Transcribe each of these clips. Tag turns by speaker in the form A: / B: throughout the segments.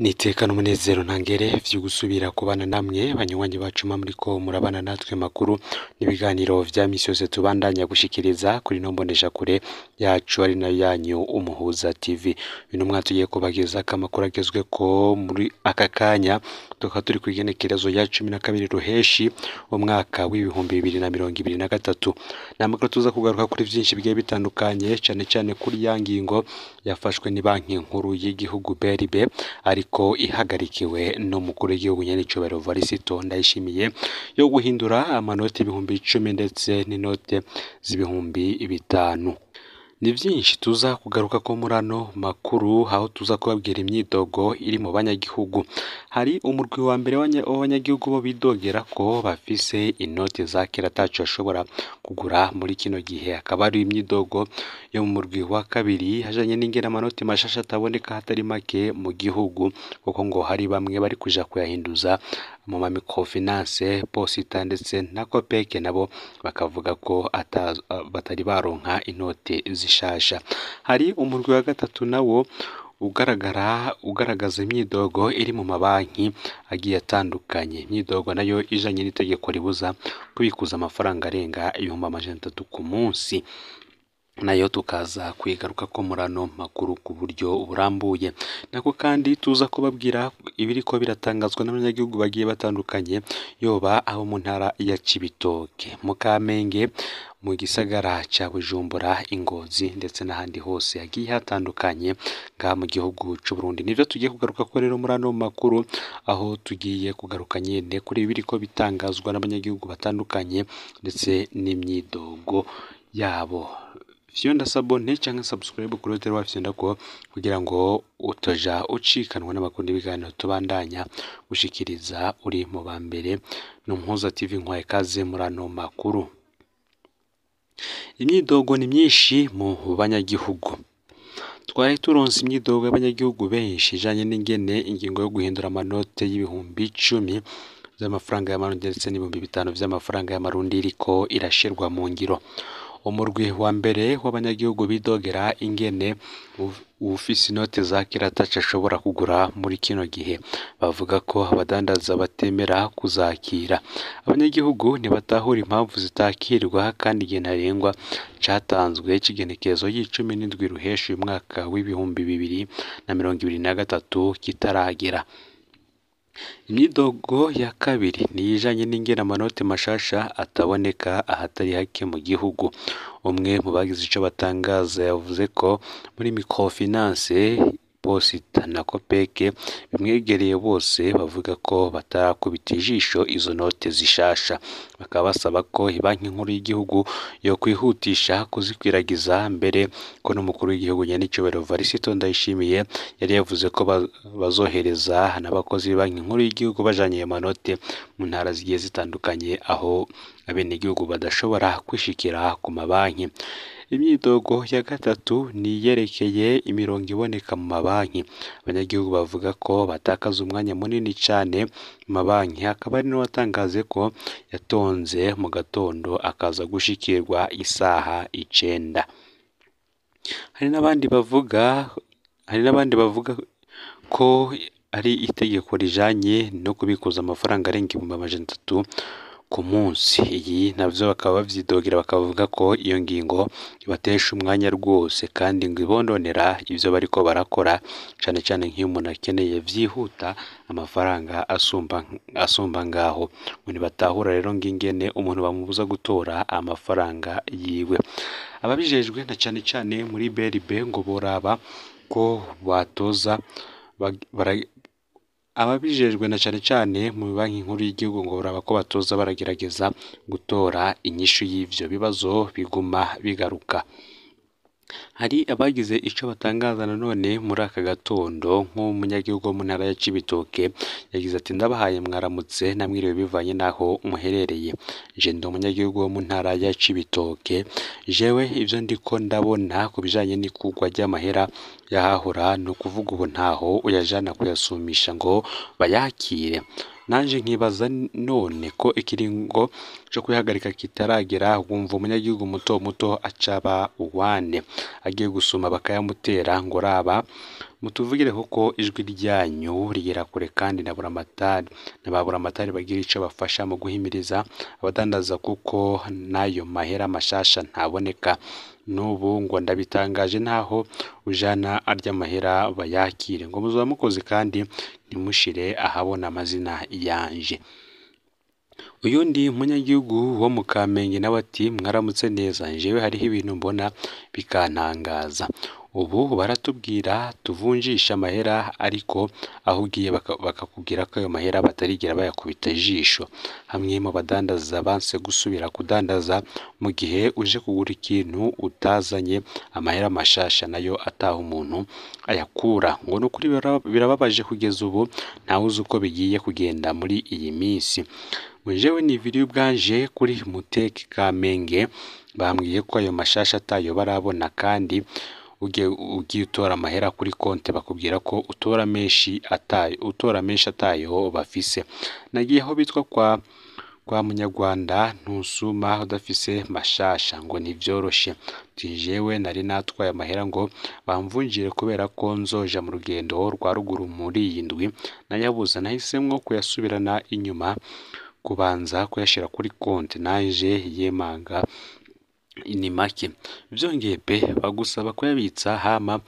A: N'iteka n'umunezero ntangere vyo gusubira kubana namwe banywanyi bacu muriko murabana natwe makuru n'ibiganiro vya misi yose tubandanya gushikiriza kuri ino mboneshakure yacu ari nayo yanyu Umuhuza TV. Uyu mwaka tugiye kubagezako amakuru agezweko muri aka kanya, tukaba turi kw'igenekerezo rya 12 Ruheshi umwaka w'2023. Ni amakuru tuza kugaruka kuri vyinshi bigiye bitandukanye, cane cane kuri ya ngingo yafashwe n'ibanki nkuru y'igihugu BRB, ariko ihagarikiwe n'umukuru w'igihugu nyenicubahiro Varisito Ndayishimiye, yo guhindura amanoti 10,000 ndetse n'inote z'5,000. Ni vyinshi tuza kugaruka ko muri ano makuru, aho tuza kubabwira imyidogo iri mu banyagihugu. Hari umurwi wa mbere w'abanyagihugu bo bidogera ko bafise inoti za kera ataco bashobora kugura muri kino gihe. Hakaba hari imyidogo yo mu murwi wa kabiri hajanye n'ingene amanoti mashasha ataboneka hatari make mu gihugu, kuko ngo hari bamwe bari kuja kuyahinduza mu ma microfinance, posita ndetse na kopeke, nabo bakavuga ko batari baronka inote zishasha. Hari umurwi wa gatatu nawo ugaragaza imyidogo iri mu mabanki agiye atandukanye. Imyidogo nayo ijanye n'itegeko ribuza kubikuza amafaranga arenga 300,000 ku munsi, nayo tukaza kuyigarukako muri ano makuru ku buryo burambuye. Nako kandi tuza kubabwira ibiriko biratangazwa n'abanyagihugu bagiye batandukanye, yoba abo mu ntara ya Cibitoke, mu Kamenge, mu gisagara ca Bujumbura, Ingozi ndetse n'ahandi hose hagiye hatandukanye ngaha mu gihugu c'Uburundi. Nivyo tugiye kugarukako rero muri ano makuru, aho tugiye kugaruka nyene kuri ibiriko bitangazwa n'abanyagihugu batandukanye ndetse n'imyidogo yabo. Fyonda sabone canke subscribe kuri hoteli wafyondako kugira ngo utaja ucikanwa n'amakuru n'ibiganiro tubandanya gushikiriza uri mu ba mbere. Ni Umuhuza TV, nkwaye ikaze muri ano makuru. Imyidogo ni myinshi mu banyagihugu. Twari turonse imyidogo y'abanyagihugu benshi ijanye n'ingene ingingo yo guhindura amanote y'10,000 vy'amafaranga y'amarundi ndetse n'5,000 vy'amafaranga y'amarundi iriko irashirwa mu ngiro. Umurwi wa mbere w'abanyagihugu bidogera ingene uwufise inote za kera ataco ashobora kugura muri kino gihe. Bavuga ko abadandaza batemera kuzakira. Abanyagihugu ntibatahura impamvu zitakirwa kandi igihe ntarengwa catanzwe c'igenekerezo y'17 Ruheshi uyu mwaka w'2023 kitaragera. Imyidogo ya kabiri niyijanye n'ingene amanote mashasha ataboneka ahatari hake mu gihugu. Umwe mu bagize ico batangaza yavuze ko muri microfinance, posita na kopeke bimwegereye bose bavuga ko batarakubita ijisho izo note zishasha. Bakaba basaba ko ibanki nkuru y'igihugu yo kwihutisha kuzikwiragiza, mbere ko n'umukuru w'igihugu nyenicubahiro Varisito Ndayishimiye yari yavuze ko bazohereza n'abakozi b'ibanki nkuru y'igihugu bajanye ayo manote mu ntara zigiye zitandukanye aho abenegihugu badashobora kwishikira ku mabanki. Imyidogo ya gatatu ni iyerekeye imirongo iboneka mu mabanki. Abanyagihugu bavuga ko batakaza umwanya munini cane mu mabanki. Hakaba hari n'uwatangaje ko yatonze mu gatondo akaza gushikirwa isaha 9. Hari n'abandi bavuga ko ari itegeko rijanye no kubikuza amafaranga arenga 300,000 ku munsi. Iyi navyo bakaba bavyidogera, bakavuga ko iyo ngingo ibatesha umwanya rwose kandi ngo ibononera ivyo bariko barakora, cane cane nk'iyo umuntu akeneye vyihuta amafaranga asumba ngaho. Ngo ntibatahura rero ng'ingene umuntu bamubuza gutora amafaranga yiwe. Ababijejwe na cane cane muri BRB ngo boraba ko batoza ababijejwe na cane cane mu banki nkuru y'igihugu ngo boraba ko batoza baragerageza gutora inyishu y'ivyo bibazo biguma bigaruka. Hari abagize ico batangaza nanone muri aka gatondo, nk'umunyagihugu wo mu ntara ya Cibitoke yagize ati: ndabahaye mwaramutse namwiriwe bivanye n'aho muherereye. Je ndi umunyagihugu wo mu ntara ya Cibitoke, jewe ivyo ndiko ndabona ku bijanye n'ikugwa ry'amahera yahahora, ni ukuvuga ubu ntaho uyajana kuyasumisha ngo bayakire. Nanje nkibaza none ko ikiringo co kwihagarika kitaragera, wumva umunyagihugu muto muto acaba uwane agiye gusuma bakayamutera ngo raba Mutuvugire kuko ijwi ryanyu rigera kure kandi na Buramatari na ba Buramatari bagira ico bafasha mu guhimiriza abadandaza kuko n'ayo mahera mashasha ntaboneka. N'ubu ngo ndabitangaje ntaho ujana arya mahera bayakire, ngo muzoba mukoze kandi ntimushire ahabona amazina yanje. Uyundi munyagihugu wo mu Kamenge nawe ati mwaramutse neza, jewe hariho ibintu mbona bikantangaza. Ubu baratubwira tuvunjisha amahera ariko aho ugiye bakakubwira ko ayo mahera batarigera bayakubita ijisho. Hamwe mu badandaza banse gusubira kudandaza mu gihe uje kugura ikintu utazanye amahera mashasha nayo ataha umuntu ayakura. Ngo nukuri birababaje kugeza ubu ntawuzi uko bigiye kugenda muri iyi minsi. Ngo jewe niviriye ubwanje kuri Muteke Kamenge bambwiye ko ayo mashasha atayo barabona kandi ugiye utora amahera kuri konte bakubwira ko utora menshi atayo bafise. Nagiye aho bitwa kwa Munyarwanda ntusuma udafise mashasha, ngo ntivyoroshe. Jewe nari natwaye amahera ngo bamvunjire kubera ko nzoja mu rugendo rwa ruguru muri iyi ndwi, nayabuze nahisemwo kuyasubirana inyuma kubanza kuyashira kuri konte nanje yemanga ni make. Vyongeye pe bagusaba kuyabitsa hama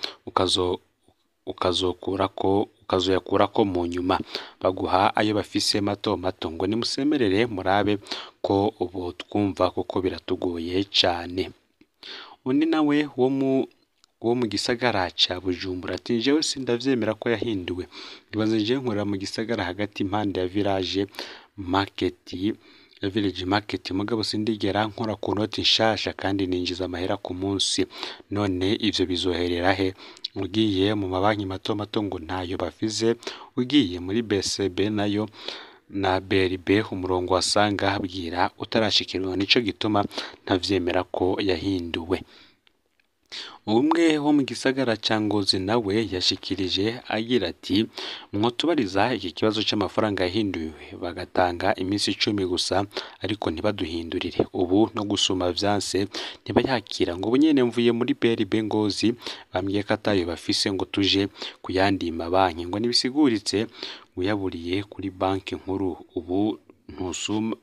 A: ukazoyakurako mu nyuma, baguha ayo bafise mato mato. Ngo nimusemerere murabe ko ubu twumva kuko biratugoye cane. Undi nawe wo mu gisagara ca Bujumbura ati jewe sindavyemera ko yahinduwe. Ngibaze jewe nkorera mu gisagara hagati impande ya Village Market, mugabo sindigera nkora ku noti nshasha kandi ninjiza amahera ku munsi. None ivyo bizoherera he? Ugiye mu mabanki mato mato ngo ntayo bafise, ugiye muri BCB nayo na BRB umurongo wasanga bwira utarashikirwa, nico gituma ntavyemera ko yahinduwe. Umwe wo mu gisagara ca Ngozi nawe yashikirije agira ati mwotubariza iki kibazo c'amafaranga yahinduwe bagatanga iminsi 10 gusa ariko ntibaduhindurire, ubu no gusuma vyanse ntibayakira. Ngo ubu nyene mvuye muri BRB Ngozi bambwiye ko atayo bafise ngo tuje kuyandi mabanki, ngo nibisiguritse uyaburiye kuri banki nkuru ubu ntusuma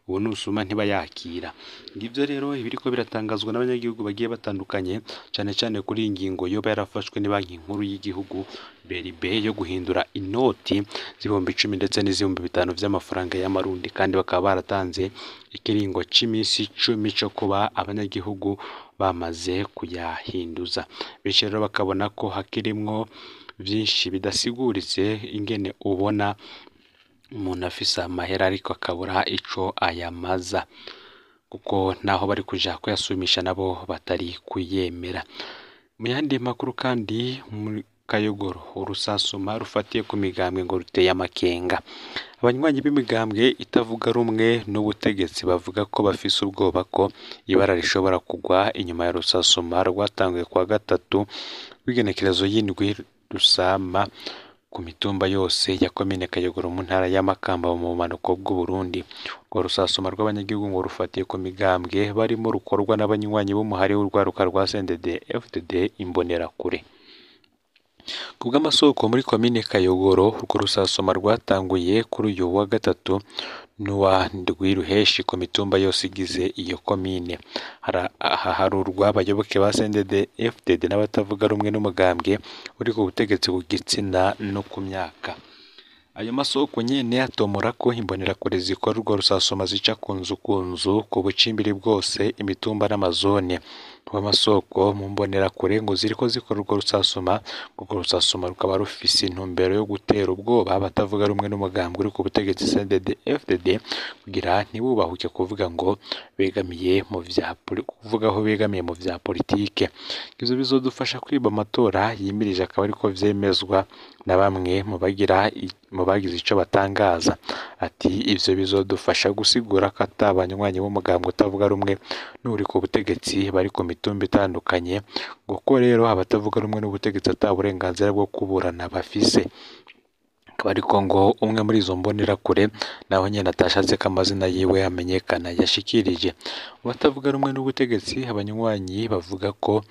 A: ubu nusuma ntibayakira. Ngivyo rero ibiriko biratangazwa n'abanyagihugu bagiye batandukanye cane cane kuri iyi ngingo yoba yarafashwe ni banki nkuru y'igihugu BRB yo guhindura inoti z'ibihumbi 10 ndetse n'iz'ibihumbi 5 vy'amafaranga y'amarundi, kandi bakaba baratanze ikiringo c'imisi 10 co kuba abanyagihugu bamaze kuyahinduza. Benshi rero bakabona ko hakirimwo vyinshi bidasiguritse ingene ubona umuntu afise amahera ariko akabura ico ayamaza, kuko naho bari kuja kuyasumisha nabo batari kuyemera. Mu yandi makuru kandi muri Kayogoro urusasuma rufatiye ku migambwe ngo ruteye amakenga. Abanywanyi b'imigambwe itavuga rumwe n'ubutegetsi bavuga ko bafise ubwoba ko ibara rishobora kugwa inyuma ya rusasuma rwatanguye kuwa gatatu w'igenekerezo y'indwi rusama ku mitumba yose ya komine Kayogoro mu ntara ya Makamba mu bumanuko bw'Uburundi. Urwo rusasuma rw'abanyagihugu ngo rufatiye ku migambwe barimo rukorwa n'abanywanyi b'umuhari w'urwaruka rwa CNDD FDD Imbonerakure. Ku bw'amasoko muri komine Kayogoro, urwo rusasuma rwatanguye kuri uyu wa gatatu n'uwa ndwi ruheshi ku mitumba yose igize iyo komine. Haharurwa abayoboke ba CNDD FDD n'abatavuga rumwe n'umugambwe uri ku butegetsi ku gitsina no ku myaka. Ayo masoko nyene atomora ko imbonerakure zikora urwo rusasuma zica ku nzu ku nzu ku bucimbiri bwose imitumba n'amazone. Amasoko mu mbonerakure ngo ziriko zikora urwo rusasuma, urwo rusasuma rukaba rufise intumbero yo gutera ubwoba abatavuga rumwe n'umugambwe uri ku butegetsi CNDD FDD kugira ntibubahuke kuvuga ngo begamiye mu vya kuvuga aho begamiye mu vya politike. Ivyo bizodufasha kwiba amatora yimirije, akaba ariko vyemezwa na bamwe mu bagira mu bagize ico batangaza. Ati ivyo bizodufasha gusigura ko ata banywanyi b'umugambwe utavuga rumwe n'uri ku butegetsi bari ku mitumba itandukanye, ngo ko rero abatavuga rumwe n'ubutegetsi ata burenganzira bwo kuburana bafise. Akaba ariko ngo umwe muri izo mbonerakure naho nyene atashatse ko amazina yiwe amenyekana yashikirije. Mu batavuga rumwe n'ubutegetsi, abanywanyi bavuga ko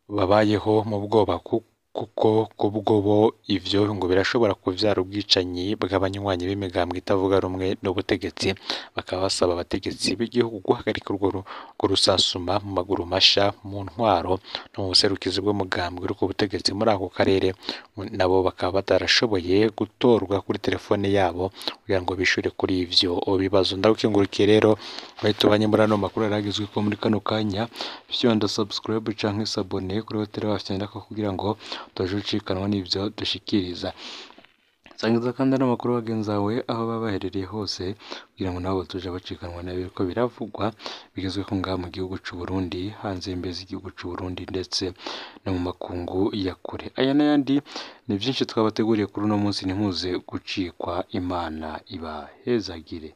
A: babayeho mu bwoba kuko kubwo bo ivyo ngo birashobora kuvyara ubwicanyi bw'abanywanyi b'imigambwe itavuga rumwe n'ubutegetsi. Bakaba basaba abategetsi b'igihugu guhagarika urwo rusasuma mu maguru masha mu ntwaro no mu buserukizi bw'umugambwe uri ku butegetsi muri ako karere. Nabo bakaba batarashoboye gutorwa kuri telefone yabo kugira ngo bishure kuri ivyo bibazo. Ndagukengurukiye rero tubanye muri ano makuru yaragezwe ko muri kano kanya, fyonda subscribe canke s'abonner kuri hoteli wafyondako kugira ngo utaje ucikanwa n'ivyo dushikiriza. Sangiza kandi ano makuru bagenzi bawe aho baba baherereye hose kugira ngo nabo batuje bacikanwa n'ibiriko biravugwa bigezweho ngaha mu gihugu c'u Burundi, hanze y'imbibe z'igihugu c'u Burundi ndetse no mu makungu ya kure. Aya n'ayandi ni vyinshi twabateguriye kuri uno munsi, ntimuze gucikwa. Imana ibahezagire.